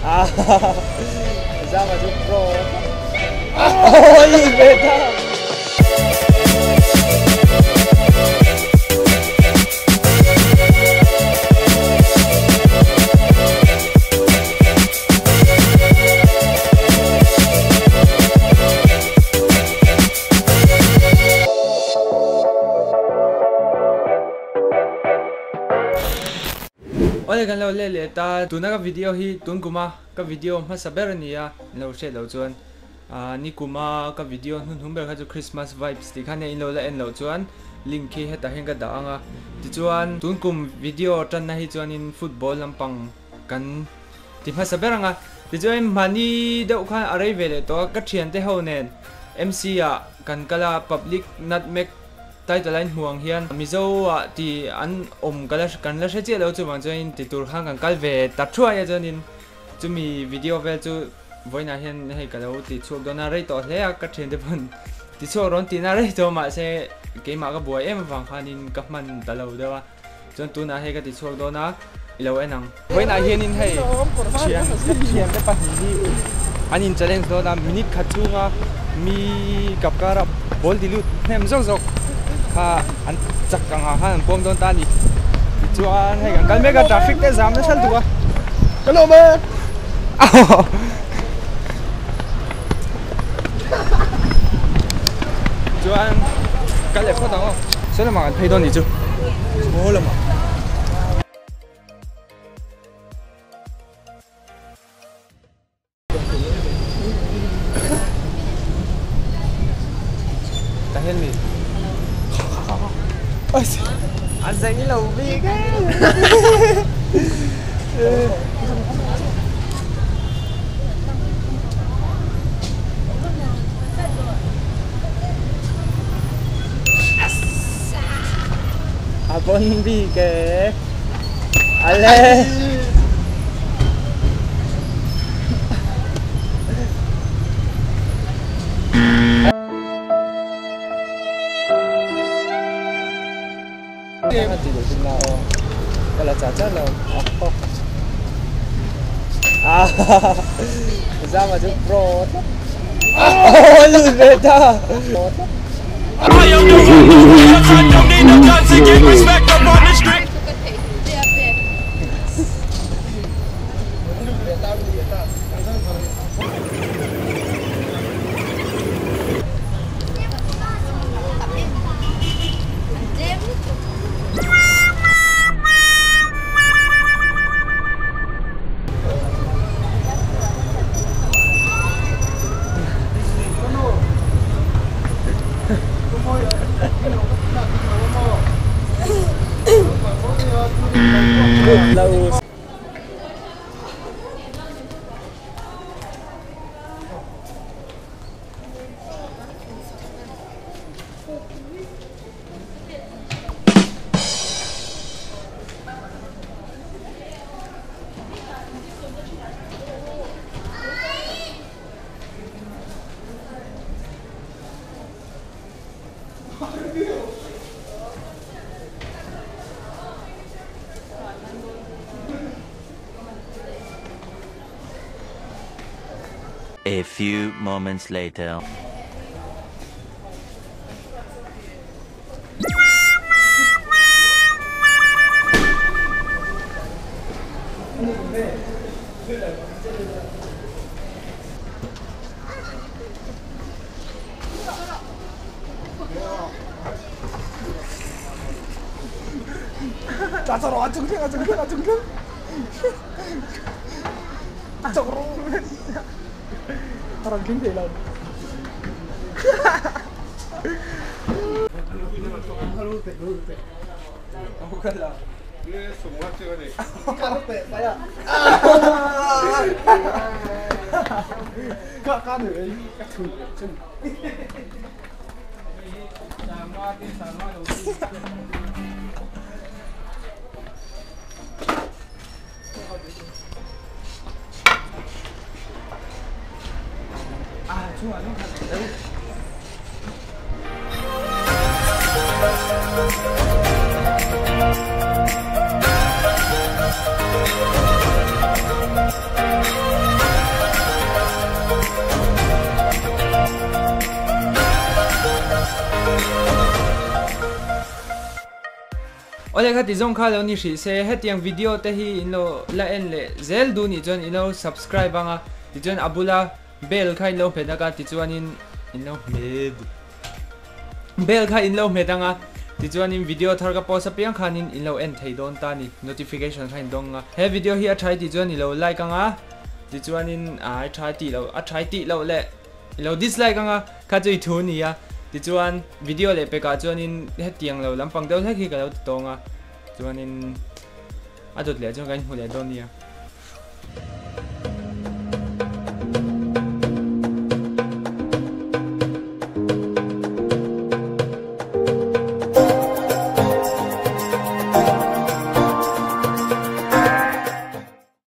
Ah Zama chu pro Awi ve ta. Awle kan lo let leh ta, tuna ka video hi tun kuma ka video hmasa ber a ni a, in lo hriat loh chuan ah ni kuma ka video hnuhnung ber kha chu Christmas vibes tih kha nia in lo la en loh chuan link khi hetah hian ka dah ang a, tichuan tun kum video tanna hi chuanin football lampang kan ti hmasa ber ang a, tichuan mahni deuh khan a rei ve leh tawh a, ka thiante ho nen MC ah kan kal a public nutmeg title a inhmuh ang hian Mizo ah ti an awm ka la kan la hre chiah lo chuvang chuanin ti tur khan kan kal ve ta thuai a chuanin chumi video vel chu vawiinah hian hei ka lo ti chhuak dawn a rei tawh hle a ka thiante pawn ti chhuak rawn tihna rei tawh mahse keimah ka buai em avang khanin ka hman ta lo deuh a. Chuan tunah hei ka ti chhuak dawn a, i lo en ang. Vawiinah hianin hei thian ka thiante pahnih hi an in challenge dawn a, minute khat chhunga mi kap kara ball ti lut hnem zawk zawk kha an chak ang ah khan an pawm dawn ta a ni. Tichuan hei kan kal mek a, traffic te zam nasa lutuk a. Ka lawm e! Chuan kal leh phawt ang aw. Saw lamah kan phei dawn nih chu. Saw lamah. Tah hian mi a zei lo bik e. A bon bik e. Ale. Zama chu pro tlat. Aw lut ve ta. A few moments later. Awle khati zawng kha lo ni hrih se, hetiang video te hi in lo la en leh zel duh nih chuan in lo subscribe anga, tichuan a bula bell kha in lo hmet anga tichuanin in lo hmet bell kha in lo hmet anga tichuanin video thar ka post apiang khanin in lo en thei dawn ta ni, notification kha in dawng anga. He video hi a tha i tih chuan i lo like anga, tichuanin a tha i tih loh a tha i tih loh leh I lo dislike anga kha chu i thu nia tichuan video leh pekah chuanin hetiang lo lampang deuh hlek hi ka lo ti tawng a chuanin a dawt leh chuan kan inhmu leh dawn nia.